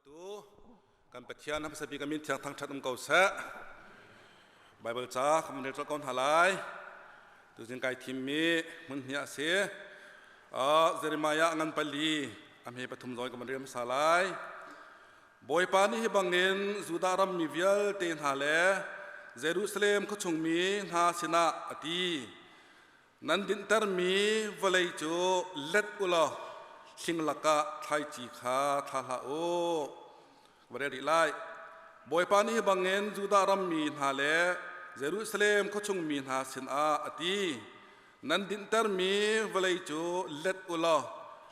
Tuahtu kan Pathian hmasa bik a min thiang thangṭhat um ko seh. Bible ca kan rel colh ko hna lai. Tuzing kai thimmi hmun hnih a si. Jeremiah ngan pali a hme pathum zawn kan rel hmasa lai. Bawipa nih hi bangin Judah ram mi vialte hna le Jerusalem khuachung mi hna sinah a ti. Nan dinhtermi vawlei cu let u law hling lakah thlaici kha thla hlah u. Va rel rih lai. Bawipa nih hi bangin Judah ram mi hna le Jerusalem khuachung mi hna sinah a ti. Nan dinhtermi vawlei cu let u law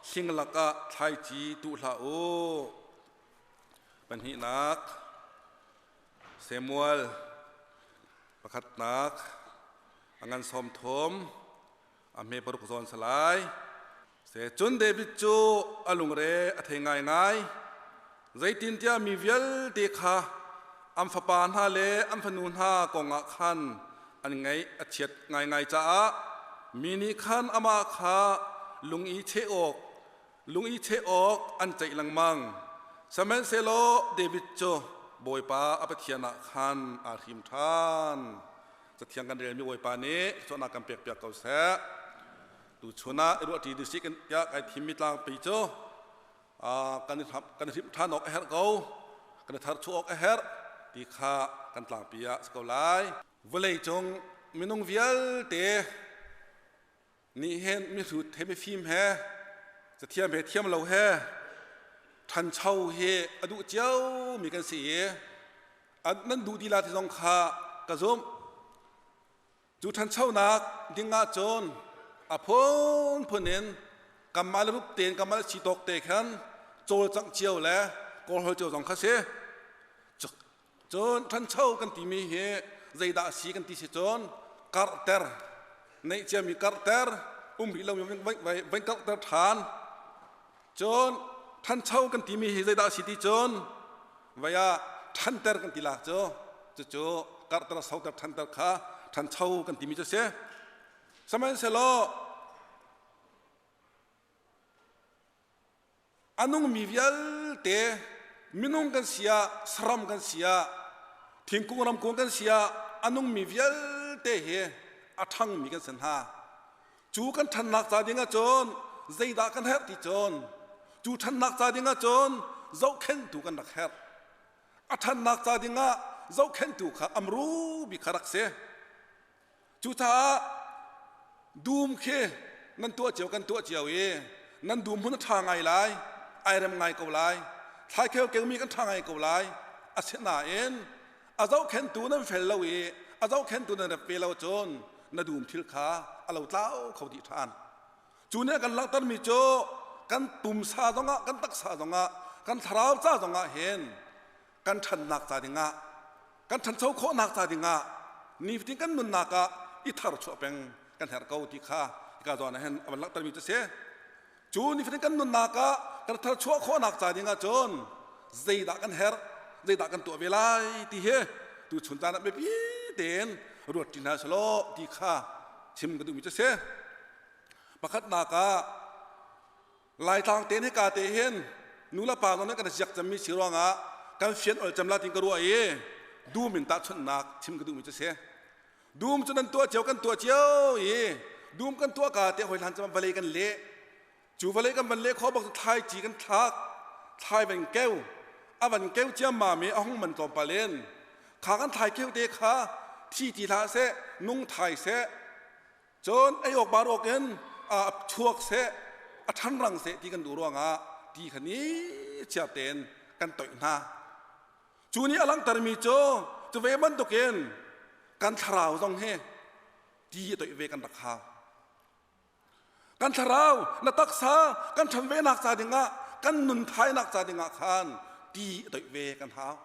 hling lakah thlaici tuh hlah u. Pahnihnak Samuel pakhatnak a ngan sawm thum a hme paruk zawn salai. Se cun David cu a lungre a thei ngaingai. Zeitintiah mi vialte kha an fapa hna le an fanu hna kongah khan an ngaih a chiat ngaingai caah mi nih khan amah kha lung i cheh awk lung i cheh awk an ceih lengmang. Sihmanhsehlaw David cu Bawipa a Pathian ah khan aa hrim ṭhan. Cathiang kan relmi Bawipa nih cawnnak kan pekpiak ko seh. Tuchun ah i ruahṭi ding si kan tiah kai thimmi tlangpi cu kan i hrimh ṭhan awk a herh ko, kan i tharchuah awk a herh ti kha kan tlangpi ah si ko lai. Vawlei cung minung vialte nih hin mihrut he mifim he cathiam he thiam lo he ṭhancho hi a duh cio mi kan si i nan duh dih la ti zong kha ka zumh. Cu ṭhanchonak ding ahcun a phunphun in kanmah le rup tein kanmah le sitawk te khan cawlcangh cio le kawlhawl cio zong kha si. Cun ṭhancho kan timi hi zeidah a si kan ti si cun karhter, neih ciami karhter, um rih lomi van karhter ṭhan. Cun ṭhancho kan timi hi zeidah a si ti cun Vai ah ṭhanter kan ti lak cu cucu karhter soter ṭhanter kha ṭhancho kan timi cu a si. Sihmanhsehlaw a nungmi vialte minung kan si ah saram kan si ah thingkung ramkung kan si ah a nungmi vialte hi a ṭhangmi kan si hna. Cu kan ṭhannak ca ding ahcun zeidah kan herh ti cun cu ṭhannak ca ding ahcun zohkhenhtu kan rak herh. A ṭhannak ca ding ah zohkhenhtu kha amru bik kha rak si. Cucaah dum khi nan tuah cio kan tuah cio i nan dum hmun a ṭha ngai lai, ai rem ngai ko lai, thlaikheu keumi kan ṭha ngai ko lai. Asinain a zohkhenhtu nan fel lo i a zohkhenhtu nan rep ve lo cun na dum thil kha a lo tlau kho dih ṭhan. Cu nih a kan langhtermi cu kan pumsa zongah kan taksa zongah kan thlarau ca zongah hin kan ṭhannak ca dingah kan ṭhancho khawhnak ca dingah nifatin kan nunnak ah i tharchuah peng kan herh ko ti kha hika zawn ah hin a van langhtermi cu a si. Cu nifatin kan nunnak ah kan tharchuah khawhnak ca dingah cun zeidah kan herh, zeidah kan tuah ve lai ti hi tuchun caan ah biapi tein ruat ṭi hna selaw ti kha chim ka duhmi cu a si. Pakhatnak ah Laitlang te hika te hin nu le pa zong nih kan i ziak cemmi si ruangah kan fian ol cem la tin ka ruah i dum in tahchunhnak chim ka duhmi cu a si. Dum cu nan tuah cio kan tuah cio i dum kan tuah ka te hoi hlan cu vawlei kan leh. Cu vawlei kan van leh khawh bak cu thlaici kan thlak, thlai van keu, a van keu ciammam i a hung man tlawmpal in kha kan thlai keu te kha thi ti hlah seh, nung thai seh, Cun ei awk bar awk in chuak seh, a ṭhanrang seh ti kan duh ruangah ti kha ni chiar tein kan toih hna. Cu nih a langhtermi cu cu ve bantukin kan thlarau zong hi ti a toih ve kan rak hau. Kan thlarau na taksa kan ṭhan venak ca dingah kan nun thainak ca dingah khan ti a toih ve kan hau.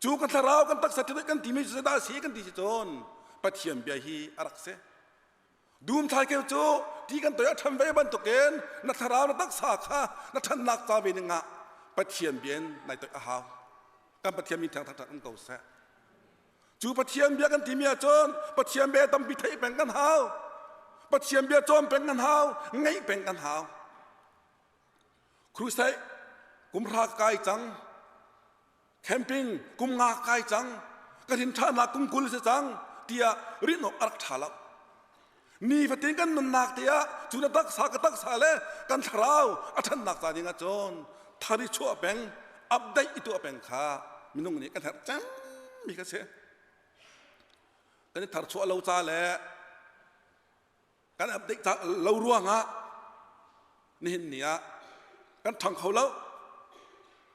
Cu kan thlarau kan taksa thil kan timi cu zeidah a si kan ti si cun Pathian bia hi a rak si. Dum thlaikeu cu ti kan toi a ṭhan ve bantukin na thlarau na taksa kha na ṭhannak ca ve dingah Pathian bia in nai toih a hau. Kan Pathian min thiang thangṭhat um ko seh. Cu Pathian bia kan timi ahcun Pathian bia tampi theih peng kan hau. Pathian bia cawn peng kan hau, ngaih peng kan hau. Crusade. Kum hra kai cang. Camping kum nga kai cang. Ka rin ṭhanak kum 20 si cang tiah rinh awk a rak ṭha lo. Nifatin kan nunnak te ah cu na taksa ka taksa le kan thlarau a ṭhannak ca ding ah cun thar i chuah peng, update i tuah peng kha minung nih kan herh cemmi kha si. Kan i tharchuah lo ca le kan update ca lo ruangah nihin ni ah kan ṭhang kho lo.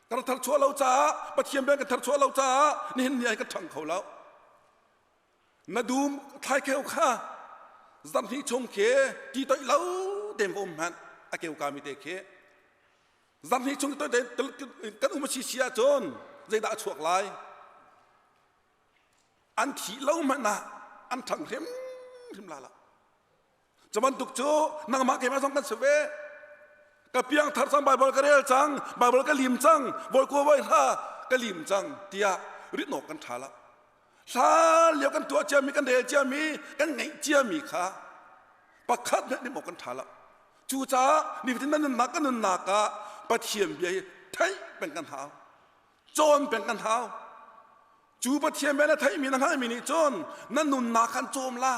Kan tharchuah lo caah Pathian bia kan tharchuah lo caah nihin ni ah kan ṭhang kho lo. Na dum thlaikheu kha zarhhnih chung khi ti toih lo tein va um hmanh a keu kami te khi zarhhnih chung toih kan um a si si ahcun zeidah a chuak lai? An thih lo hmanh ah an ṭhang hrimhrim la lo. Cu bantuk cu nangmah keimah zong kan si ve. Ka piang thar cang, Baibal ka rel cang, Baibal ka lim cang, voi kua voi hla ka lim cang tiah ritnawk kan ṭha lo. Hlan lio kan tuah ciami, kan rel ciami, kan ngeih ciami kha pakhat hmanh lim awk kan ṭha lo. Cucaah nifatin na nunnak kan nunnak ah Pathian bia hi theih peng kan hau. Cawn peng kan hau. Cu Pathian bia na theihmi na hngalhmi nih cun na nunnak khan cawm la.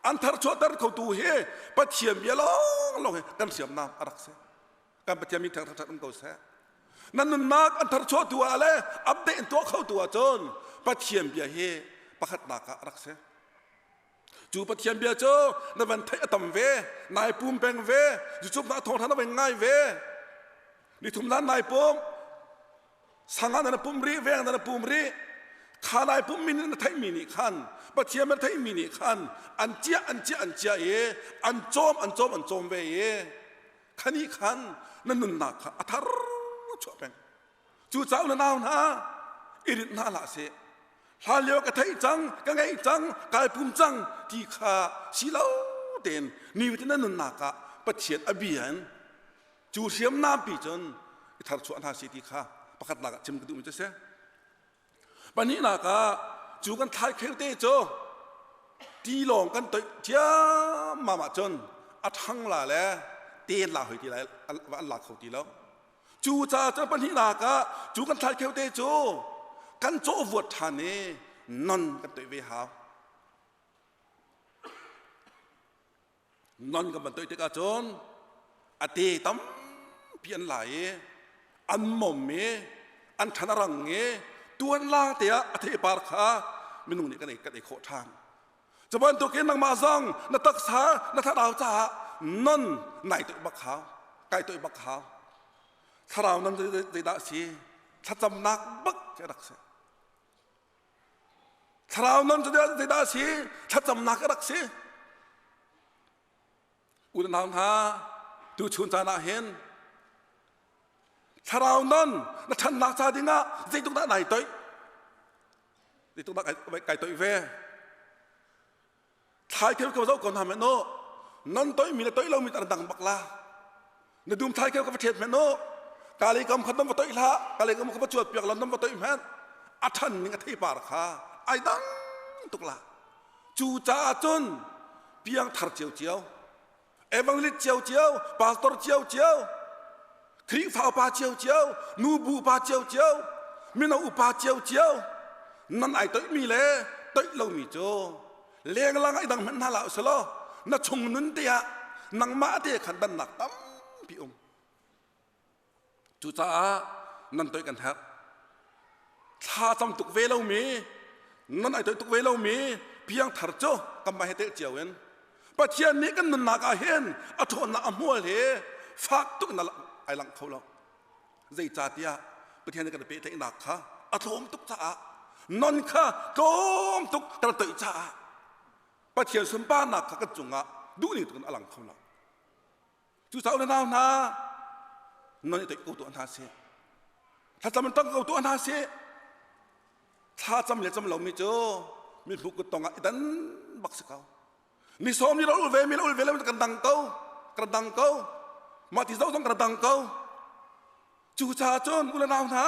An tharchuahter khotu hi Pathian bia lawnglawng hi kan hriamnam a rak si. Kan Pathian min thangṭhat um ko seh. Na nunnak an tharchuahtu ah le update in tuah khotu ah cun Pathian bia hi pakhatnak ah a rak si. Cu Pathian bia cu na van theih a tam ve, nai pum peng ve, YouTube na thawngṭha na van ngai ve. Nithum nan nai pum, sangah na pum rih, veng na pum rih. Kha nai pum mi na theihmi nih khan Pathian na theihmi nih khan an ciah an ciah an ciah i an cawm an cawm an cawm ve i khani khan na nunnak kha a thar chuah peng. Cucaah na nau hna i rinh hna hlah seh. Hlan lio ka theih cang, ka ngeih cang, kai pum cang ti kha si lo tein nifatin na nunnak ah Pathian a bia in cu hriamnam pi cun i tharchuah hna si ti kha pakhatnak ah chim ka duhmi cu si. Pahnihnak ah cu kan thlaikheu te cu ti lawng kan toih ciammam ahcun a ṭhang la le ten la hoi ti lai an la kho ti lo. Cu caah cun pahnihnak ah cu kan thlaikheu te cu kan cawhvuat ṭhan i non kan toih ve hau. Non kan van toih tikah cun a te tampi an la i an mom i an ṭhan a rang i tuan lang te ah a theipar kha minung nih kan ei kan ei khawh ṭhan. Cu bantukin nangmah zong na taksa na thlarau caah non nai toih bak hau, kai toih bak hau. Thlarau non zeidah a si? Thlacamnak bak khi a rak si. Thlarau non cu zeidah a si? Thlacamnak a rak si. U le nau hna, tuchun caan ah hin thlarau non na ṭhannak ca dingah zeitluk dah nai toih? Zeitluk dah kai toih ve? Thlai kheu ko zoh ko hna hmanh u. Non toihmi le toih lomi an dang bak la. Na dum thlai kheu ka va ṭhet hmanh u. Kali kam khat nan va toih hlah, kali kam kha va cuat piak lo nan va toih hmanh. A ṭhan ning a theipar kha ai dang tuk la. Cu caah cun piangthar ciocio, evangelist ciocio, pastor ciocio, Khrihfa upa ciocio, nubu upa ciocio, mino upa ciocio, nan ai toihmi le toih lomi cu lenglang ai dang hmanh hna hlah usalaw na chung nun te ah nangmah te khan dannak tampi um. Cucaah nan toih kan herh. Thla cam tuk ve lomi, nan ai toih tuk ve lomi piangthar cu kanmah he tel cio in Pathian nih kan nunnak ah hin a ṭhawnnak a hmual hi fak tuk in ai langh kho lo. Zeicahtiah Pathian nih kan pehtlaihnak kha a tlawm tuk caah non kha tlawm tuk kan toih caah Pathian sunparnak kha kan cungah duhning tuk in a lang kho lo. Cucaah u nau hna, non i toih ko tuah hna sih. Thlacam in tong ko tuah hna sih. Thlacam le cam lomi cu mi hmu kut tong ah i dan bak si ko. Ni sawm ni ul ve mi ul ve lo kan dang ko, kan dang ko. Mah ti zo zong kan dang ko. Cucaah cun u le nau hna,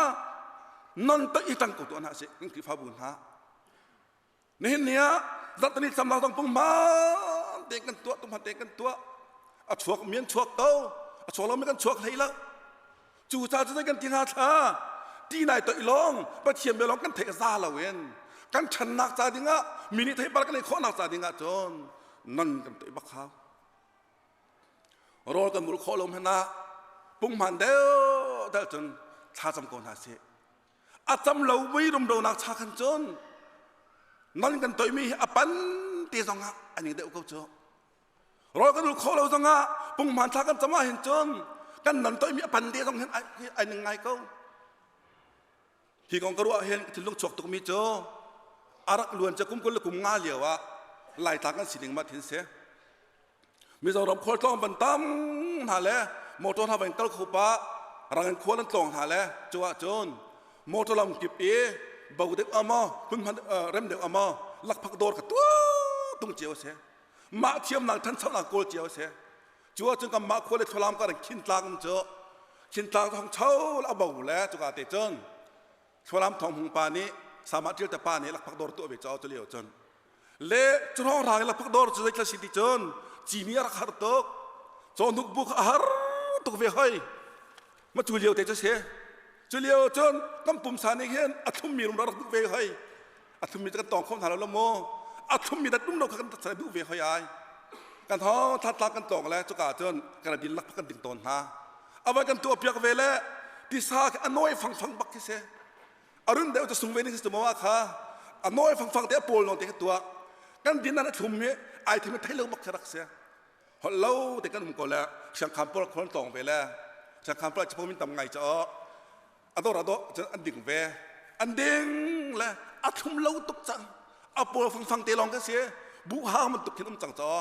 non toih i tang ko tuah hna sih. Kan Khrihfabu hna. Nihin ni ah zarhteni thlacamnak zong punghman tein kan tuah, punghman tein kan tuah. A chuak mi an chuak ko, a chuak lomi kan chuak hlei lo. Cu ca cu kan ti hna thla ti nai toih lawng Pathian bia lawng kan theih za loin kan ṭhannak ca dingah mi nih theipar kan ei khawhnak ca dingah cun non kan toih bak hau. Rawl kan mul khawh lo hmanh ah punghman deuh deuh cun thlacam ko hna sih. A cam lo mui rumronak cha khan cun non kan toihmi hi a pan te zong ah an i deuh ko cu. Rawl kan ul khawh lo zong ah punghman thla kan cam ah hin cun kan non toihmi a pan te zong hin ai ning ngai ko. Hi kong ka ruah hin thinlung chuak tukmi cu a rak luan ca kum 20 le kum nga lio ah Laitlang kan sining ma thin si. Mizoram khualtlawng van tam hna le motor hna van kal kho pa rang in khual an tlawng hna le cu ah cun motor lam kip i bo deuh amaw hmunhman rem deuh amaw lakphak dawr kha tua tung cio si mah thiamnak ṭhanchonak kawl cio si cu ah cun kanmah khua le thlualam kar in khintlang um cu khintlang hong cho a bo le cuka te cun thlualam thong hung pa nih sama ṭil te pa nih lakphak dawr tuah ve caw cu lio cun le cuhrawng rang in lakphak dawr cu zeithla si ti cun cini a rak har tuk cawhnuk bu kha a har tuk ve hoi ma cu lio te cu si cu lio cun kan pumsa nih hin a thlummi rum rak duh ve hoi a thlummi cu kan tawng kho hna lo lo mu a thlummi dat dum lo kha kan duh ve hoi ai kan ho thlatla kan tlawng le cuka cun kan din lak kan ding tawn hna awai kan tuah piak ve le tisa khi a nawi fangfang bak khi si a run deuh cu sung ve ning si mawa kha a nawi fangfang te a pawl nawn te kha tuah kan din nan a thlum hi ai thim thei lo bak khi rak si holh lo te kan um ko le siangkham pawl khon tawng ve le siangkham pawl chapo min tam ngai cho a dor a dawh cun an ding ve an ding le a thlum lo tuk cang a pawl fangfang te lawng kan si bu hang bantuk khin um cang caw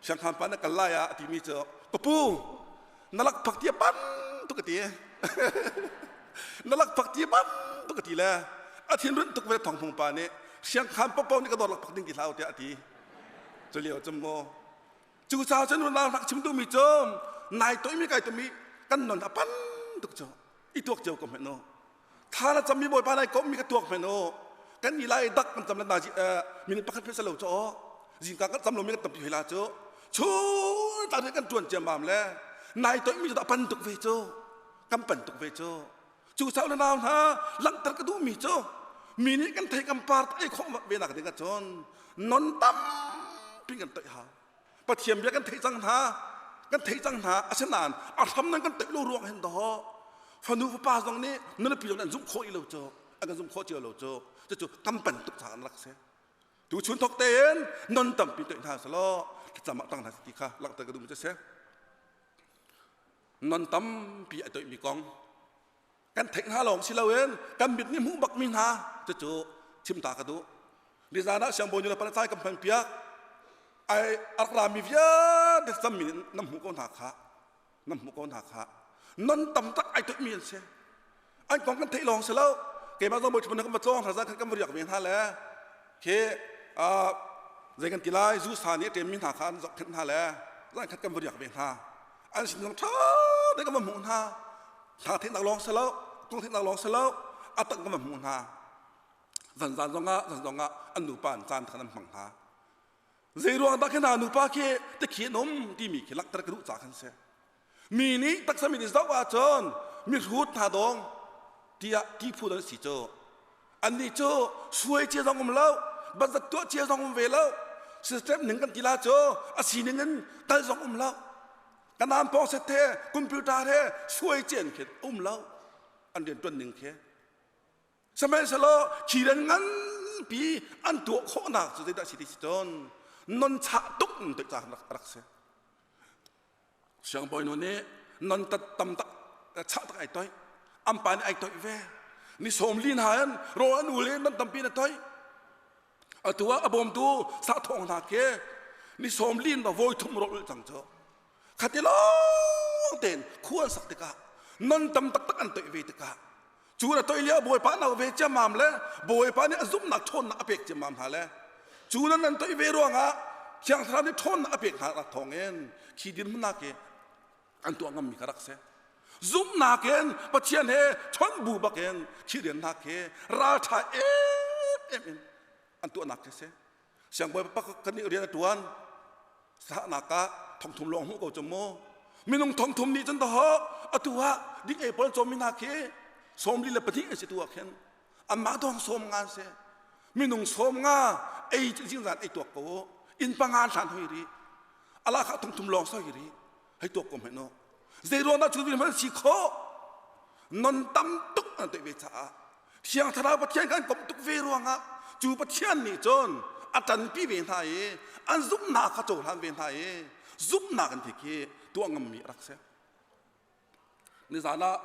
siangkhan pa na kal lai ah a timi cu ka pu na lak phak tia pan tuk ka ti na lak phak tia pan tuk ka ti le a thin run tuk ve thong phung pa nih siangkhan popo nih ka dor lak phak ding ti hlau tiah a ti cu lio cu mu cu ca cun unau rak chim duhmi cu nai toimi kai toimi kan non a pan tuk cu i tuak cio ko hmenh u thla na cammi bawipa nai kommi ka tuak hmenh u kan i lai dak kan cam le na minute pakhat phe lo cu zingka kan cam lomi kan tampi hoi la cu chun tlang kan tuan ciammam le nai toimi cu a pan tuk ve cu kan pan tuk ve cu Cu sau na nau hna langhter ka duhmi cu mi nih kan theih kan par ei khawh ve nak ding ahcun non tampi kan toih hau. Pathian bia kan theih cang hna kan theih cang hna asinain a hram nan kan toih lo ruang hin dawh fanu fapa zong nih nulepi zong nih an zumh khawh i lo cu an kan zumh khawh cio lo cu cucu kan pan tuk caah an rak si tu chun thok tein non tampi toih hna selaw thlacam ah tang hna ti kha langhter ka duhmi cu si non tampi a toihmi kong kan theih hna lawng si loin kan mit nih hmuh bakmi hna cucu chim ta ka duh nizan ah siangbawi nu le pa cai kan hman piak ai a rak rami vialte cammi nan hmuh ko hna kha nan hmuh ko hna kha non tam tak ai toihmi an si an kong kan theih lawng si lo keimah zong bawi kan va tlawng hna zan khan kan va riak ve hna le khi zei kan ti lai zu sa nih a ṭemmi hna kha an zohkhenh hna le zan khat kan va riak ve hna an sin zong ṭha te kan va hmuh hna hla theihnak lawng si lo kong theihnak lawng si lo a tak kan va hmuh hna zanzan zongah zan zongah an nupa an caan khan an hmang hna zei ruang dah khi hna nupa khi tikhi an um timi khi langhter ka duh ca khan si Mi nih taksa mi nih zoh ahcun mihrut hna dawng tiah ti phu an si cu. Annih cu suai cia zong um lo, banzat tuah cia zong um ve lo, system ning kan ti la cu a sining in kal zong um lo. Kanaan pawng set he computer he suai cian khi um lo. An rian tuan ning khi. Sihmanhsehlaw khi rian nganpi an tuah khawhnak cu zeidah si ti si cun non chah tuk in tuah ca rak si. Siangbawi nu nih non tat tam tak chah tak ai toih an pa nih ai toih ve ni sawm li hna in rawl an ul i non tampi na toih atu ah a bawmtu sa thawng hna ke ni sawm li in ba voi thum rawl ul cang cu khati lawng tein khu an sak tikah non tam taktak an toih ve tikah cu na toih lio bawipa nau ve ciammam le bawipa nih a zumhnak ṭhawnnak a pek ciammam hna le cu nan nan toih ve ruangah thiang thlarau nih ṭhawnnak a pek hna nak thawngin khi dirhmunnak hi an tuah ngammi kha rak si zumhnak in Pathian he chawnh bu bakin khi riannak hi ralṭha em em in an tuahnak khi si siangbawi pakhat nih rian a ṭuan sahnak ah thongthum lawng hmuh ko cu mu. Minung 3000 nih cun dahawh atu ah ding ei pawl cawmmi hna khi 44 an si tu ah khin anmah dawng 50 an si. Minung 50 ei zingzan ei tuak ko inn panga hlan hoi rih. Ala kha 30 lawng soi rih. Hei tuak ko hmanh no. Zei ruang dah cu vil hmanh si khawh? Non tam tuk an tuah ve caah Thiang Thlarau Pathian kan komh tuk ve ruangah cu Pathian nih cun a ṭanpi ve hna i an zumhnak kha cohlan ve hna i zumhnak an ti khi tuah ngammi a rak si. Nizan ah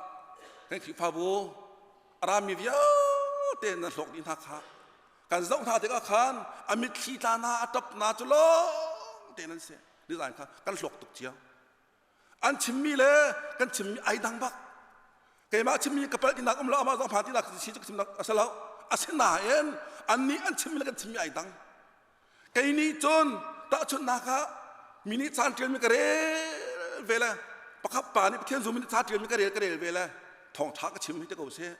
kan Khrihfabu a rami vialte nan hlawk dih hna kha kan zoh hna tikah khan a mitthli tla hna a ṭap hna cu lawng te nan si. Nizan kha kan hlawk tuk cio. An chimmi le kan chimmi ai dang bak. Keimah chimmi ka palh tinak um lo, amah zong phan tinak si cu ka chimnak a si lo. Asinain annih an chimmi le kan chimmi ai dang. Kei nih cun tahchunhnak ah mi nih caan ṭialmi ka rel ve le pakhat pa nih Pathian zummi nih ca ṭialmi ka rel ka rel ve le thawngṭha ka chim hi te ko seh.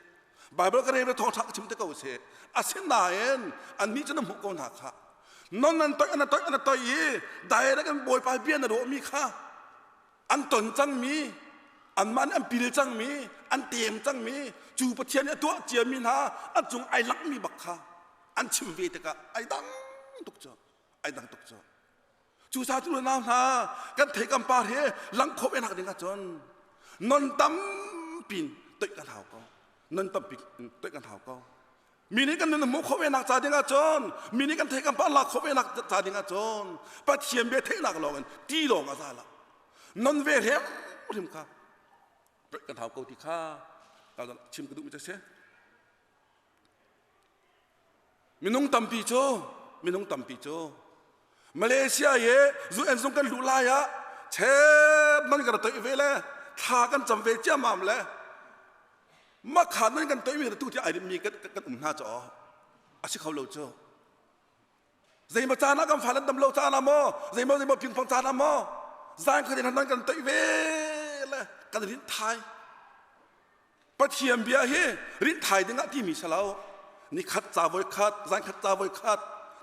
Bible ka rel ve thawngṭha ka chim te ko seh. Asinain annih cu na hmuh ko hna kha. Non nan toih an toih an toih i direct in Bawipa bia na rawhmi kha an ton cangmi anmah nih an pil cangmi an tem cangmi cu Pathian nih a tuah ciami hna an cung ai langhmi bak kha an chim ve tikah ai dang tuk cu ai dang tuk cu cucaah cu nau hna kan thei kan par he lang khawh ve nak ding ahcun non tampi toih kan hau ko non tampi toih kan hau ko mi nih kan nun hmuh khawh ve nak ca ding ahcun mi nih kan thei kan par lak khawh ve nak ca ding ahcun Pathian bia theihnak lawng in ti lawng a za la non ve hrim hrim kha toih kan hau ko ti kha chim ka duh mi cu si Minung tampi cu minung tampi cu Malaysia i zu en zung kan luh lai ah chep man kan toih ve le thla kan cam ve ciammam le makha nan kan toih mi tu ti ai mi kan kan um hna caw a si kho lo cu zeimaw caan ah kan fa lan dam lo caan ah maw zeimaw zeimaw pingpong caan ah maw zan khatin nan kan toih ve le kan rin thai Pathian bia hi rinthai dingah timi si lo. Nikhat ca voi khat, zankhat ca voi khat,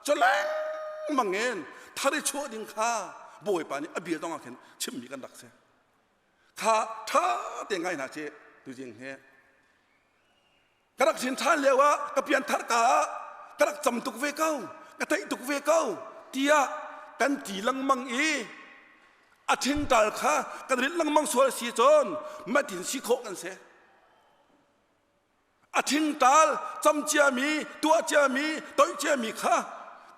cu lengmang in thar i chuah ding kha Bawipa nih a bia zong ah khin chimmi kan rak si. Kha ṭha te ngai hna cih tuzing hi. Ka rak sin ṭhan lio ah ka pian thar ka ah ka rak cam tuk ve ko, ka theih tuk ve ko tiah kan ti lengmang i A ṭhingṭal kha kan rinh lengmang sual si cun matin si khawh kan si. A ṭhingṭal cam ciami, tuah ciami, toih ciami kha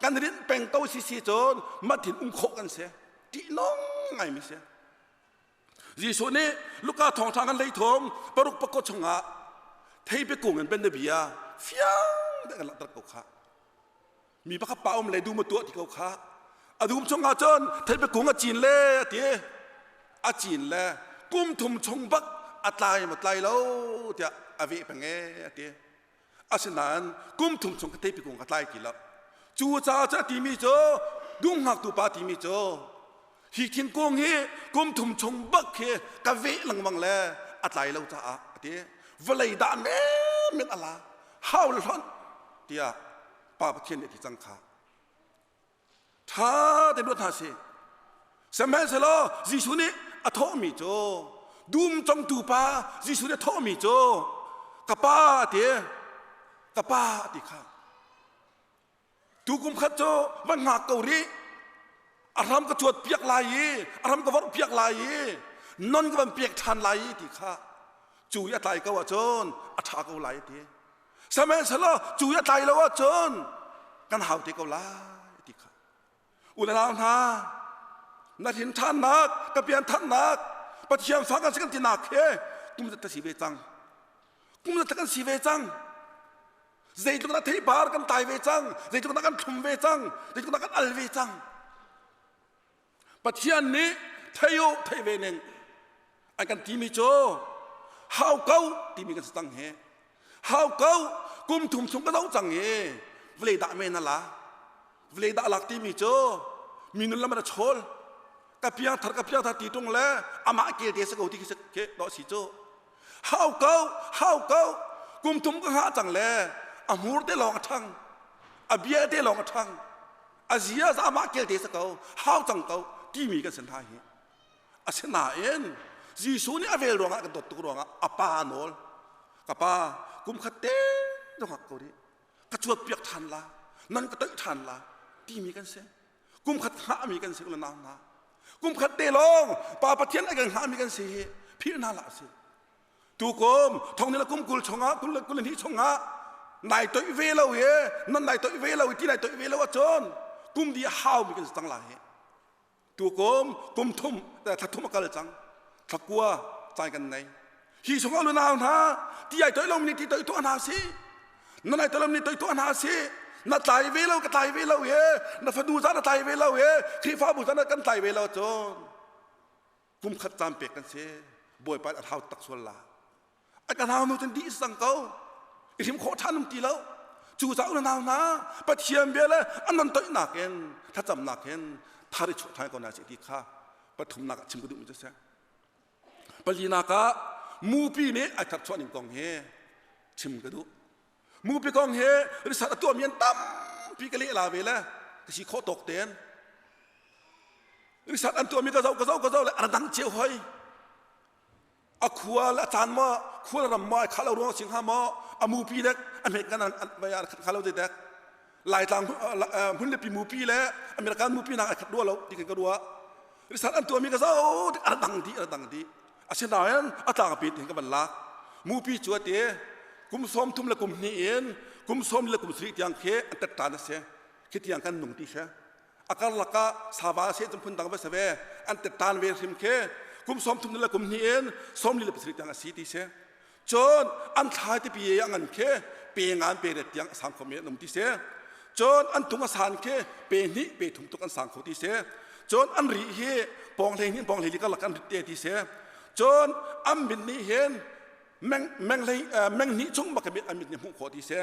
kan rinh peng ko si si cun matin um khawh kan si. Ṭihnung ngaimi si. Jesuh nih Luka thawngṭha kan lei thawng paruk pakua chungah theipi kung in bianabia fiang deuh kan langhter ko khah. Mi pakhat pa um le dum a tuah ti ko kha. A dum chungah cun theipi kung a cin le a ti. A cin le kum thum chung bak a tlai maw tlai lo tiah a veh peng e a ti. Asinain kum thum chung ka theipi kung ka tlai ti lo. Cu caah cu a timi cu dum hngaktu pa timi cu hi thingkung hi kum thum chung bak khi ka veh lengmang le a tlai lo caah a ti. Vawlei dah men a la hau le hlonh tiah Pa Pathian nih a ti cang kha. Ṭha tein ruat hna sih. Sihmanhsehlaw Jesuh nih a thawhmi cu dum congtu pa Jesuh nih a thawhmi cu ka pa a ti ka pa a ti kha. Tu kum khat cu van hngak ko rih a hram ka cuat piak lai i a hram ka vorh piak lai i non ka van pek ṭhan lai i ti kha cu i a tlai ko ahcun a ṭha ko lai a ti. Sihmanhsehlaw cu i a tlai lo ahcun kan hau te ko lai ti kha. U le nau hna, na hrin ṭhannak, ka pian thannak, Pathian fa kan si kan tinak he kum zat ka si ve cang. Kum zat kan si ve cang. Zeitluk dah theipar kan tai ve cang, zeitluk dah kan thlum ve cang, zeitluk dah kan al ve cang. Pathian nih thei u thei ve ning an kan timi cu hau ko timi kan si cang hi hau ko kum thum chung ka zoh cang i vawlei dah men a la vawlei dah lak timi cu mi nun lam a chawl ka piang thar ka piang thar ti tung le amah kel te si ko ti khi dawh si cu hau ko hau ko kum thum ka hngah cang le a hmur te lawng a ṭhang a bia te lawng a ṭhang a zia amah kel te sa ko hau cang ko timi kan si hna hi. Asinain Jesuh nih a vel ruangah kan dawt tuk ruangah a pa nawl ka pa kum khat te zong hak ko rih ka cuat piak ṭhan la nan ka toih ṭhan la timi kan si. Kum khat hngahmi kan si ula nau hna. Kum khat te lawng Pa Pathian a kan hngahmi kan si hi philh hna hlah si. Tukum thong ni le kum 20 chungah 22 chungah nai toih ve lo hi nan nai toih ve lo i ti nai toih ve lo ahcun kum di a haumi kan si cang lai hi. Tukum kum thum thla thum a kal cang thla kua cai kan nei. Hi chungah lunau hna ti ai toih lomi nih ti toih tuah hna si. Nan ai toih lomi nih toih tuah hna si. Na tlai ve lo ka tlai ve lo he na fanu za na tlai ve lo he Khrihfabu za na kan tlai ve lo cun kum khat caan pek kan si bawipa a thau tak sual la a kan hau nu cun dih sang ko i hrim khawh ṭhan um ti lo cu caah unau hna pathian bia le an nan toihnak in thlacamnak in thar i chuah ṭhan ko na si ti kha pathumnak ah chim ka duhmi cu si palinak ah mupi nih ai tharchuah ning kong hi chim ka duh mupi kong hi research a tuahmi an tampi ka leh la ve le ka si khawh tawk tein research an tuahmi ka zoh ka zoh ka zoh le a dang cio hoi a khua le a caan maw khua le ram maw ai khah lo ruang a si hnga maw a mupi dek a hmet kan an kha lo dek laitlang hmun le pi mupi le American mupi nak ai khat rua lo ti kan ka ruah research an tuahmi ka zoh a dang dih a dang dih asinain a tlangpi tin ka van lak mupi cu a ti kum 30 le kum hnih in kum sawm le kum sarih tiang khi an tettan a si khi tiang kan nung ti si a karlak ah sava se cung phun dang va se ve an tettan ve hrim khi kum 30 le kum hnih in 47 tiang a si ti si Cun an thlai tipi a ngan khi pe ngan pe ret tiang a sang khomi an um ti si. Cun an tung a san khi pe hnih pe thum tuk an sang kho ti si. Cun an ri hi pawng hlei hnih pawng hlei li karlak an rit te ti si. Cun an mit nih hin meng meng hlei meng hnih chung bak an mit nih hmuh khawh ti si.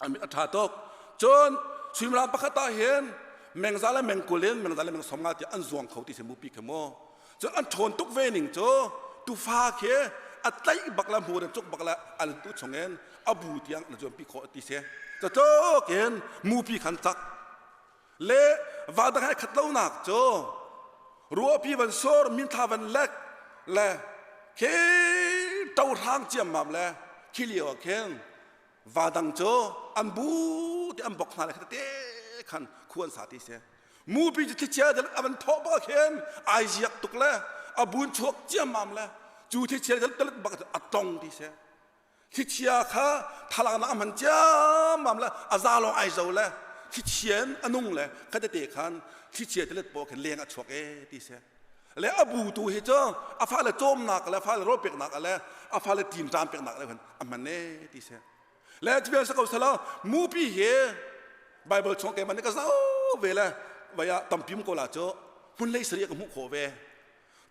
A mit a ṭha tuk. Cun suimilam pakhat ah hin mengza le mengkul in mengza le meng 50 tiah an zuang kho ti si mupi khi mu. Cun an ṭhawn tuk ve ning cu tufa khi a tlaih bak le hmur in cuk bak le an tu chungin a bu tiang na zuampi khawh ti si. Catluk in mupi khan cak. Le va dang he khat lonak cu ruahpi van sur minthla van lek le khi ṭohrang ciammam le khi lio ah khin va dang cu an bu te an bok hna le kha te khan khu an sa ti si mupi cu thlichia dal a van thawh bak khin ai ziak tuk le a bun chuak ciammam le cu thlichia dal talit bak a tong ti si thlichia kha thalang na hman ciammam le a za lawng ai zo le thlichia in a nung le kha tete khan thlichia talit paw khin leng a chuak e ti si le a bu tu hi cu a fale cawmnak le a fale rawl peknak le a fale tinṭam peknak le a hman e ti si le cubial sa ko salo mupi hi Bible chung keimah nih ka zoh ve le vai ah tampim ko la cu hmun lei sari ka hmuh khawh ve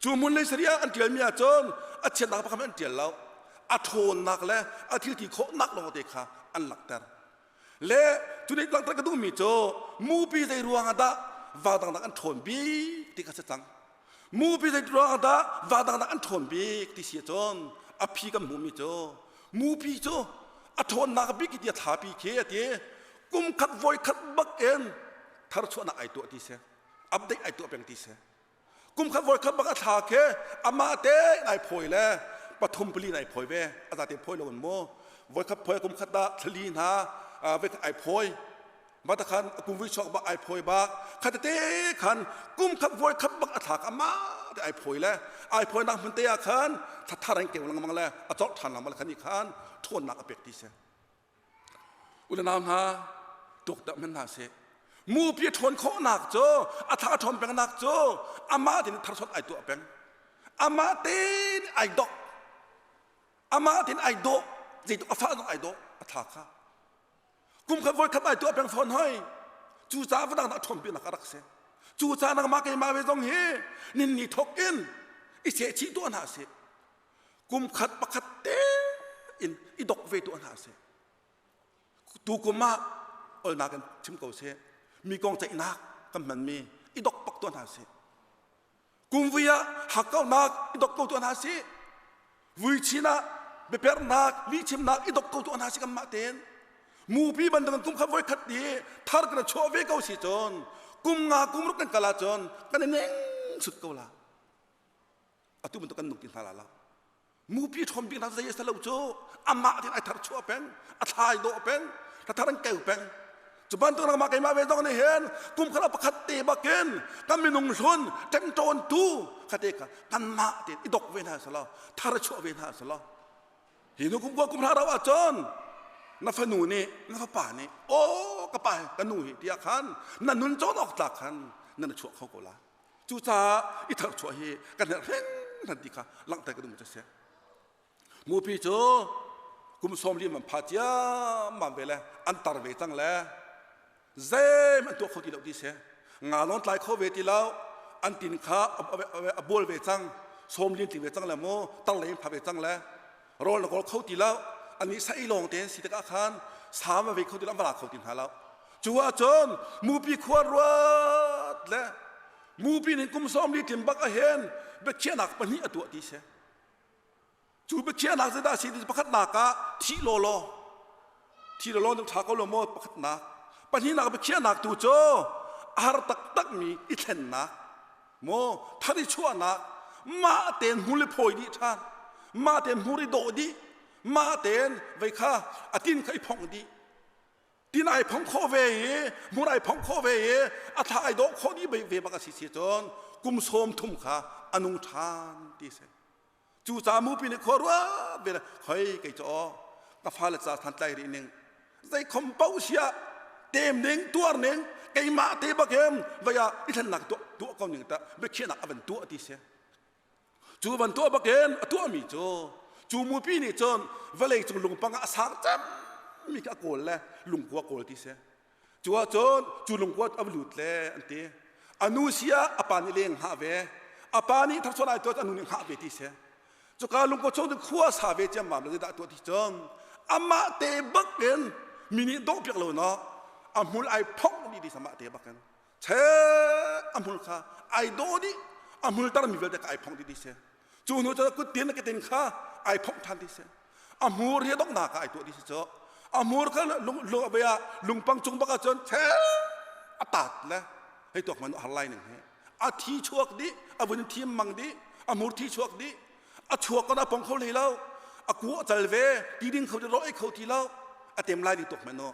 cu hmun lei sari ah an ṭialmi ah cun a chiatnak pakhat an ṭial lo a ṭhawnnak le a thil ti khawhnak lawng te kha an langhter Le cu nih langhter ka duhmi cu mupi zei ruang ah dah va dangdang an ṭhawn bik ti kha si cang. Mupi zei ruang ah dah va dangdang an ṭhawn bik ti si ahcun a phi kan hmuhmi cu mupi cu a ṭhawnnak bik ti a thlapi khi a ti kum khat voi khat bak in tharchuahnak ai tuah ti si update ai tuah peng ti si kum khat voi khat bak a thla khi amah te nai phawi le pathum pali nai phawi ve a zate phawi lo in mu voi khat phawi kum khat ah thlali hna voi khat ai phawi mata khan kum vui chuak bak ai phawi bak khat te khan kum khat voi khat bak a thlak amah te ai phawi le ai phawi nak hmun te ah khan thathar an keu lengmang le a cawk ṭhan lengmang le khan i khan ṭhawnnak a pek ti si Unau hna, tuakter hmanh hna seh. Mupi a ṭhawn khawhnak cu, a thla a ṭhawn pengnak cu amah tein tharsawt ai tuah peng. Amah tein ai dok. Amah tein ai dawh. Zeitluk a fah zong ai dawh. A thla kha. Kum khat voi khat ai tuah peng fawn hoi. Cucaah va dang dah ṭhawn pinak a rak si. Cucaah nangmah keimah ve zong hi ninni thawk in i sehchih tuah hna sih. Kum khat pakhat te in i dok ve tuah hna sih. Tukum ah olnak in chim ko seh. Mi kong ceihnak kan hmanmi i dok pak tuah hna sih. Kumvui ah hakkauhnak i dok ko tuah hna sih. Vuichin ah biaperhnak, lihchimnak i dok ko tuah hna sih kanmah tein. Mupi bantukin kum khat voi khat i thar kan chuah ve ko si cun kum nga kum ruk kan kal ahcun kan i neng sut ko la. Atu bantuk kan nung ti hna la lo. Mupi ṭhawm bik hna zei a si lo cu amah tin ai thar chuah peng, a thlai dawh peng, thar an keu peng. Cu bantuk nangmah keimah ve zong nih hin kum khat ah pakhat te bakin kan minung hlun ṭemṭawntu khate kha kanmah tein i dok ve hna selaw thar chuah ve hna selaw hi nu kum kua kum hra rau ahcun na fanu nih na fapa nih aw ka pa ka nu hi tiah khan na nun cawn awk tlak khan nan chuah kho ko la. Cucaah i tharchuah hi kan herh hringhran ti kha langhter ka duh mi cu a si. Mupi cu kum sawm li man pha ciammam ve le an tar ve cang le zeihmanh an tuah kho ti lo ti si. Nga lawng tlai kho ve ti lo, an tin kha a bual ve cang, sawm li an tling ve cang le mu, tar lei in pha ve cang le rawl na kawl kho ti lo, ani sa ei lawng tein si tikah khan sa va ve kho ti lo, an va la kho ti hna lo. Cu ahcun mupi khua ruat le mupi nih kum 40 tlin bak ahhin biakhiahnak pahnih a tuah ti si. Cu biakhiahnak zeidah a si ti pakhatnak ah thih lawlaw thi lawlaw nu ṭha ko lo maw pakhatnak pahnihnak biakhiahnak tu cu a har taktakmi i thlennak maw thar i chuahnak mah tein hmul i phawi dih ṭhan mah tein hmur i dawh dih mah tein vei kha a tin kha i phongh dih tin ai phong khawh ve i hmur ai phong khawh ve i a thla ai dawh khawh dih ve bak a si si cun kum sawm thum kha a nung ṭhan ti si Cucaah mupi nih khua ruat ve le khoi kei cu aw ka fale ca than tlai rih ning zei khom paoh siah tem ning tuar ning keimah te bak hin vei ah i thlennak tuah tuah ko ning tah biakhiahnak a van tuah ti si cu van tuah bak in a tuahmi cu cu mupi nih cun vawlei cung lungpang ah a sang cem mi kha a kawl le lungkua kawl ti si Cu ahcun cu lungkuat a va lut le an ti. A nu si ah a pa nih leng hngah ve. A pa nih tharchuah lai tuah a nu nih hngah ve ti si. Cuka lungkuat chung cu khua sa ve ciammam le zeidah tuah ti cun amah te bak in mi nih dawh piak lo no a hmul ai phongh dih ti amah te bak in che a hmul kha ai dawh dih a hmul tar mi vialte kha ai phongh dih ti si. Cu hnu cu kuttin le ketin kha ai phongh ṭhan ti si. A hmur hi donghnak ah ai tuah ti si cu. A hmur kha lung lung ah lungpang cung bak ahcun the a taat le hei tuak man har lai ning hi. A thi chuak dih, a vun thim mang dih, a hmur thi chuak dih. A chuak kon a pong kho hlei lo. A ku a cal ve, ti ding kho ti ro ei kho ti lo. A tem lai ding tuak men no.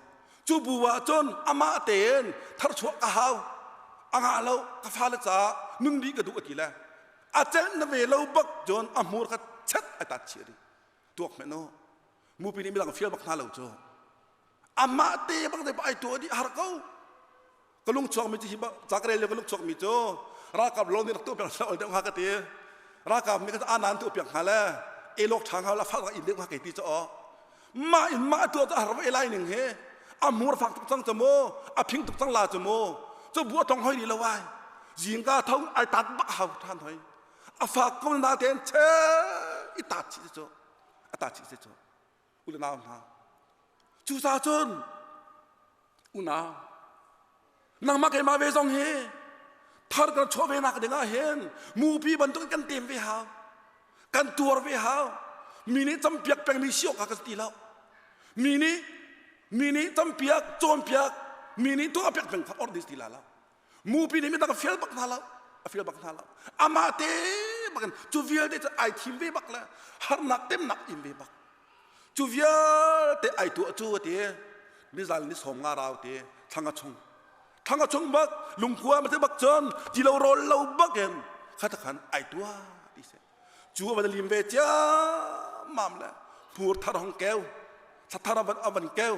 Cu bu ah cun amah tein tharchuah ka hau. A ngah lo, ka fale caah nun dih ka duh a ti le a celh na ve lo bak cun a hmur kha chet ai tat chih dih tuak hmenh u mupi nih midang fial bak hna lo cu amah te bak te ai tuah dih har ko ka lung chuak mi cu hi ca ka rel lio ka lung chuak mi cu ralkap lo nih rak tuah piak sa ol deuh hnga ka ti ralkap nih ka anan tuah piak hnga le elok ṭha hnga la fak in deuh hnga ke ti cu aw mah in mah tuah cu a har ve lai ning he a hmur fak tuk cang cu mu a phing tuk cang la cu mu cu bu a tong hoi ni lo ai zingka tho ai tat bak hau than hoi a fak ko na ten che i tat chi cu a tat chi cu u le nau hna cu sa cun unau nangmah keimah ve zong hi thar kan chuah ve nak ding ah hin mupi bantuk kan tem ve hau kan tuar ve hau mi nih campiak pengmi si awk ah ka ti lo mi nih mi nih campiak cawnpiak mi nih tuahpiak peng kha or dis ti la lo mupi nih midang a fial bak hna lo a fial bak hna lo amah te bakin cu vialte cu ai thim ve bak le harnak temnak in ve bak Cu vialte ai tuah cu a ti. Nizal ni sawm nga rau ti thlanga chung. Thlanga chung bak lungkua ma te bak cun ti lo rawl lo bak in kha khan ai tuah ti si. Cu a van lim ve ciammam le hmur thar hong keu thla thar a van a van keu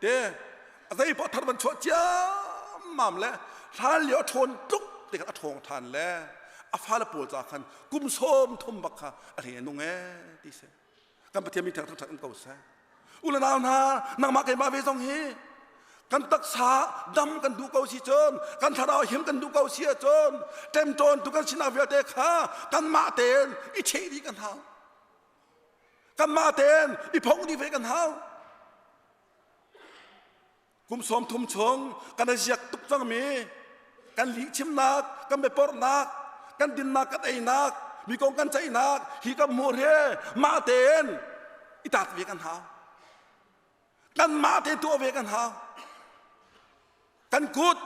te a zei poh thar van chuah ciammam le hlan lio a ṭhawn tluk te khan a ṭhawng ṭhan le a fale pawl ca khan kum sawm thum bak kha a hle nung e ti si. Kan Pathian min thang thangṭhat um ko seh. U le nau hna, nangmah keimah ve zong hi kan taksa dam kan duh ko si cun kan thlarau him kan duh ko si ahcun ṭemṭawn tu kan sinak vialte kha kanmah tein i cheh dih kan hau. Kanmah tein i phongh dih ve kan hau. Kum 30 chung kan i ziak tuk cangmi kan lihchimnak, kan biaporhnak, kan dinnak, kan einak, mi kong kan ceihnak hi kan hmuh he mah tein i taat ve kan hau. Kanmah te tuah ve kan hau. Kan kut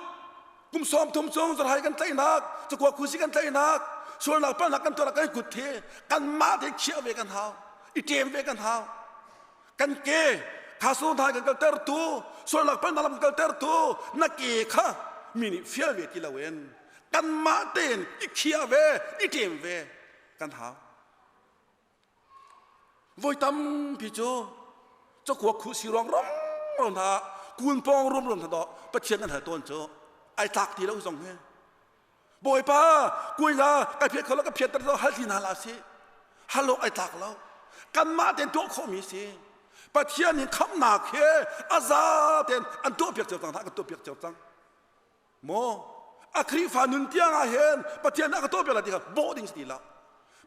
kum 30 chung zarhai kan tlaihnak, cakua khusi kan tlaihnak, Sualnak palhnak kan tuah kan kut hi kanmah te khiah ve kan hau. I ṭem ve kan hau. Kan ke kha sual hna kan kaltertu, sualnak palhnak lam kan kaltertu na ke kha mi nih fial ve ti loin kanmah tein i khiah ve, i ṭem ve kan hau. Voi tampi cu cakuak khuh si ruang rom hna kun pawng rum rum hna dawh Pathian kan hal tawn cu ai tlak ti lo zong hi. Bawipa kui hna kai phiat kho lo ka phiat ter hal ti hna la si. Hal awk ai tlak lo. Kanmah tein tuah khawhmi si. Pathian in khamnak he a za tein an tuah piak cio cang hna kan tuah piak cio cang. Maw a Khrihfa nun tiang ah hin Pathian a ka tuah piak lai ti kha bawh ding si ti lo.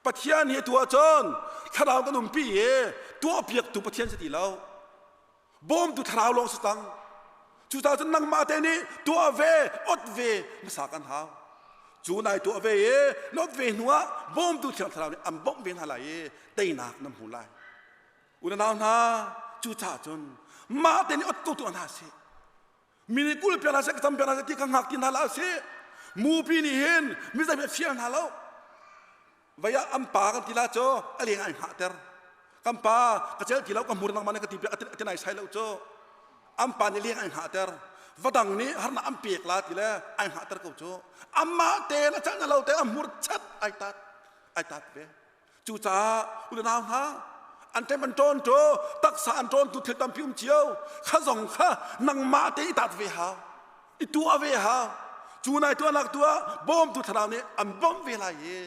Pathian hi tu ahcun thlarau kan umpi i tuahpiaktu Pathian si ti lo. Bawmtu thlarau lawng si cang. Cucaah cun nangmah te nih tuah ve, ot ve hmasa kan hau. Cu nai tuah ve i not ve hnu ah bawmtu thiang thlarau nih an bawmh ve hna lai i teinak nan hmu lai. Unau hna, cucaah cun mah te nih ot ko tuah hna sih. Mi nih kul piak hna seh, ka cam piak hna seh ti kha hngak ti hna hlah sih. Mupi nih hin mi zei fial hna lo. Vei ah an pa kan ti la cu a leng ai hngahter. Kan pa ka cel ti lo ka hmur nangmah nih ka ti piak a ti nai sai lo cu. An pa nih leng ai hngahter. Vadang nih harnak an pek la ti le ai hngahter ko cu. Amah te na cel na lo te a hmur chat ai tat ai tat ve. Cucaah unau hna an ṭem an ṭawn ṭo taksa an ṭawn tu thil tampi um cio kha zong kha nangmah te i tat ve hau i tuah ve hau cu nai tuahnak tuah bawmtu thlarau nih an bawmh ve lai i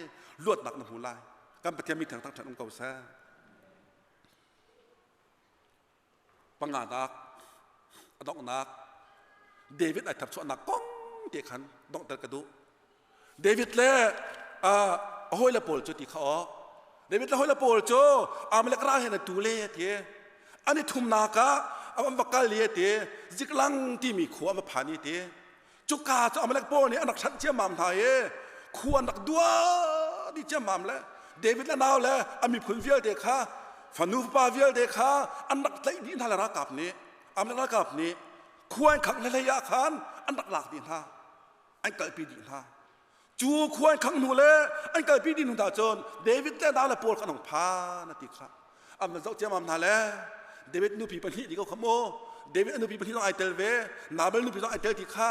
luatnak na hmu lai kan Pathian mi thang thang um ko seh Panganak a donghnak David ai tharchuahnak kong te khan donghter ka duh. David le a hawile pawl cu ti kha aw. David le hawile pawl cu Amalek ral he na tu le ti. An i thumnak ah an va kal i ti Ziklang timi khua an va phan i ti. Cuka cu Amalek pawl nih an rak hranh ciammam hna i khua an rak dua dih ciammam le David le nau le a miphun vialte kha fanu fapa vialte kha an rak tlaih dih hna le ralkap nih Amalek ralkap nih khua an khangh hlei ah khan an rak lak dih hna an kalpi dih hna cu khua an khangh hnu le an kalpi dih hnu hna cun David le nau le pawl kha an hung phan a ti kha an van zoh ciammam hna le David nupi pahnih ti ko kha mu David a nupi pahnih zong ai tel ve Nabal nupi zong ai tel ti kha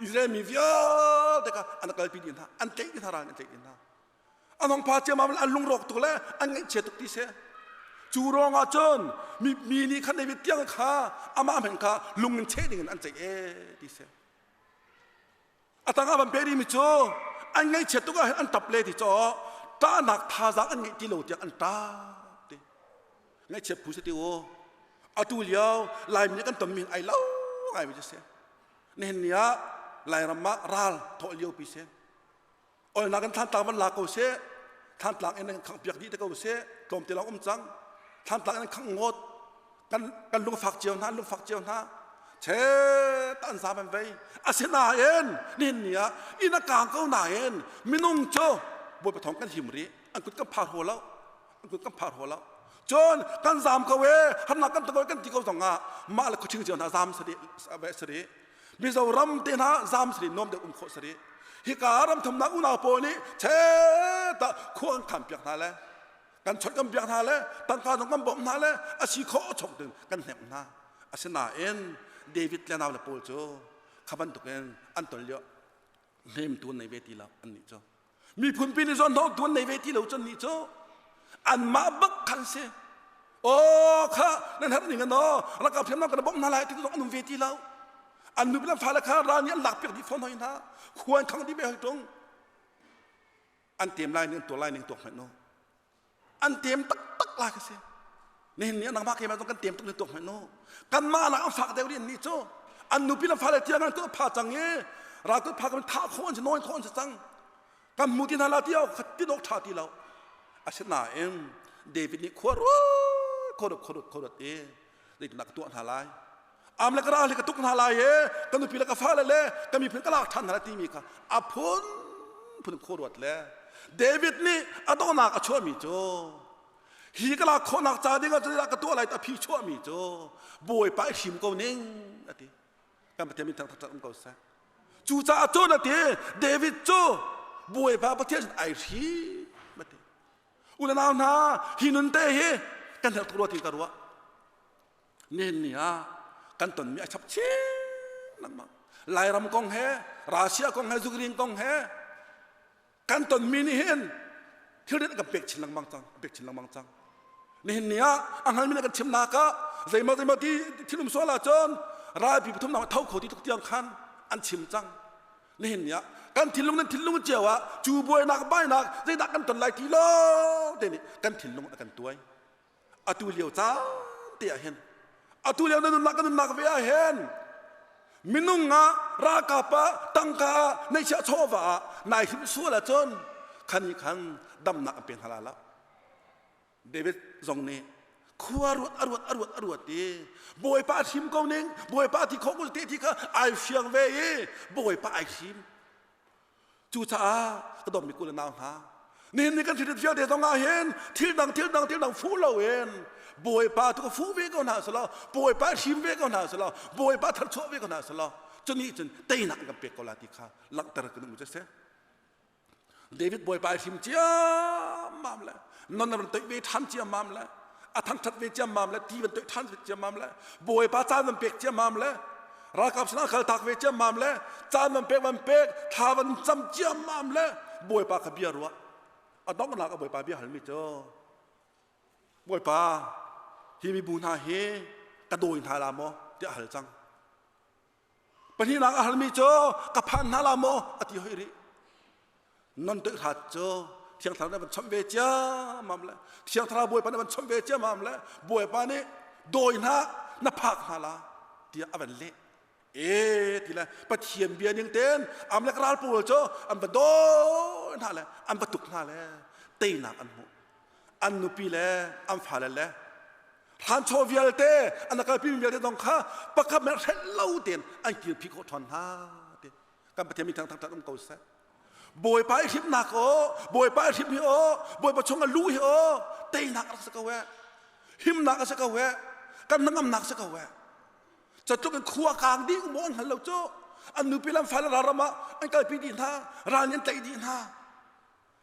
Israel mi vialte kha an kalpi dih hna an tlaih dih hna ral an tlaih dih hna an hong pha ciammam le an lungrawk tuk le an ngaihchia tuk ti si cu ruangah cun mi, mi nih khan David tiang kha amah hmanh kha lung in cheh ding in an ceih e ti si A tangah van pe rihmi cu an ngaihchiat tuk ah an ṭap le ti caw ṭahnak thazaang an ngeih ti lo tiang an ṭap ti. Ngaihchiat phu si ti u. Atu lio Laimi nih kan tonmi ai lo ngaimi cu si. Nihin ni ah Lairam ah ral thawh lio pi si. Olnak in Thantlang van la ko seh. Thantlang in khangh piak dih te ko seh. Tlawmte lawng um cang. Thantlang in khangh ngawt. Kan kan lungfak cio hna, lungfak cio hna. Che ta an zam an vei. Asinain nihin ni ah inn a kaang ko nain minung cu Bawipa thawng kan him rih. An kut kan phar haw lo. An kut kan phar haw lo. Cun kan zam ko e, harnak kan tong kan ti ko zong ah mah le khuaching cio hna zam sari sari. Mizoram te hna zam sari nuam deuh um khawh sari. Hika ram thumnak unau pawl nih che ta khua an khan piak hna le kan chawnh kan biak hna le tangka zong kan bawmh hna le a si khawh a chok ding kan hnemh hna. Asinain David le nau le pawl cu kha bantukin an ton lio hnemtu an nei ve ti lo annih cu. Miphun pi nih zawn hnawhtu an nei ve ti lo cun nih cu anmah bak khan si. Aw kha nan herh ning an aw ralkap hriamnam kan bawmh hna lai ti zong an um ve ti lo. An nupi le fale kha ral nih an lak piak dih fawn hoi hna. Khua an khang dih ve hoi ṭung. An tem lai ning an tuah lai ning tuak hmanh u. An tem taktak lai ka si. Nihin ni nangmah keimah zong kan tem tuk ni tuak hmanh u. Kanmah nak an fak deuh rih an nih cu. An nupi le fale tiang an kut pha cang i ral kut pha kan thah khawh an si nawi khawh an si cang. Kan hmu ti hna la ti awk kha ti dawk ṭha ti lo. Asinain David nih khua ruat khua ruat khua ruat khua ruat i zeitindah ka tuah hna lai am le ka ral hi ka tuk hna lai i ka nupi le ka fale le ka miphun ka lak ṭhan hna lai timi kha a phun phun khua ruat le David nih a donghnak a chuahmi cu hi ka lak khawhnak ca ding ah zeidah ka tuah lai ti a phi chuahmi cu Bawipa i hrim ko ning a ti kan Pathian min thangṭhat um ko seh cucaah cun a ti David cu. Bawipa Pathian ai hrim ati. U le nau hna, hi nun te hi kan herh tuk rua ti ka ruah. Nihin ni ah kan tonmi a chap chin lengmang. Lairam kong he, Russia kong he, Ukraine kong he kan tonmi nih hin thilrit a kan pek chin lengmang cang, pek chin lengmang cang. Nihin ni ah a hngalmi nih kan chimnak ah zeimaw zeimaw ti thil um sual ahcun ralpi pathumnak tho kho ti tluk tiang khan an chim cang. Nihin ni ah kan thinlung nan thinlung cio ah cu buainak bainak zeidah kan ton lai ti lo te nih kan thinlung a kan tuai. Atu lio caan te ah hin atu lio na nunnak kan nunnak ve ah hin minung ah ralkap ah tangka ah neihchiah chawva ah nai hrim sual ahcun khan i khan damnak an pe hna la lo. David zong nih khua ruat a ruat a ruat a ruat i Bawipa a hrim ko ning Bawipa ti khawh ko te ti kha ai fiang ve i Bawipa ai hrim. Cucaah ka dawtmi ku le nau hna, nihin ni kan thil vialte zong ah hin thil dang thil dang thil dang fuh loin Bawipa tu ka fuh ve ko hna selaw Bawipa hrim ve ko hna selaw Bawipa tharchuah ve ko hna selaw cuni cun teinak kan pek ko la ti kha langhter kan um seh. David Bawipa ai hrim ciammam le non na van toih ve ṭhan ciammam le a thangṭhat ve ciammam le ti van toih ṭhan ve ciammam le Bawipa caan van pek ciammam le ralkap sinah kaltak ve ciammam le caan van pek van pek thla van cam ciammam le Bawipa kha bia ruah a donghnak a Bawipa bia halmi cu Bawipa hi mibu hna hi ka dawi hna la maw tiah a hal cang. Pahnihnak a halmi cu ka phan hna la maw a ti hoi rih. Non toih hrat cu Thiang Thlarau nih van chawmh ve ciammam le Thiang Thlarau Bawipa nih van chawmh ve ciammam le Bawipa nih dawi hna na phak hna la tiah a van leh. E ti le Pathian bia ning ten Amalek ral pawl cu an va dawi hna le an va tuk hna le teinak an hmuh. An nupi le an fale le hranchaw vialte an kalpi mi vialte zong kha pakhat men hrelh lo tein an kirpi khawh ṭhan hna ti kan Pathian mi thang thang um ko seh. Bawipa i hrimnak aw Bawipa i hrim hi aw Bawipa chung a lu hi aw teinak a rak si ko eh himnak a si ko eh kan hnangamnak si ko eh catluk in khua kaang dih um an hngal lo cu an nupi lam fale ram ah an kalpi dih hna ral nih an tlaih dih hna.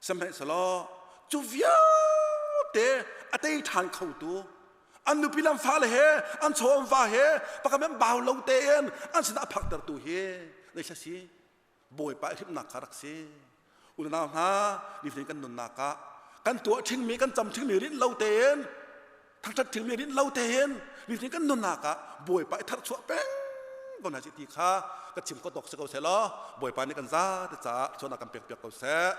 Sihmanhsehlaw cu vialte a tei ṭhan khotu an nupi le an fale he an chaw an va he pakhat an bau lo tein an sinah a phaktertu hi zeithla si Bawipa i hrimhnak kha rak si. Unau hna, nifatin kan nunnak ah kan tuah ṭhingmi kan cam ṭhingmi rinh lo tein thangṭhat ṭhingmi rinh lo tein nifatin kan nunnak ah Bawipa i tharchuah peng ko hna si ti kha ka chim ko tawk si ko seh law Bawipa nih kan zate caah chawnak kan pek piak ko seh.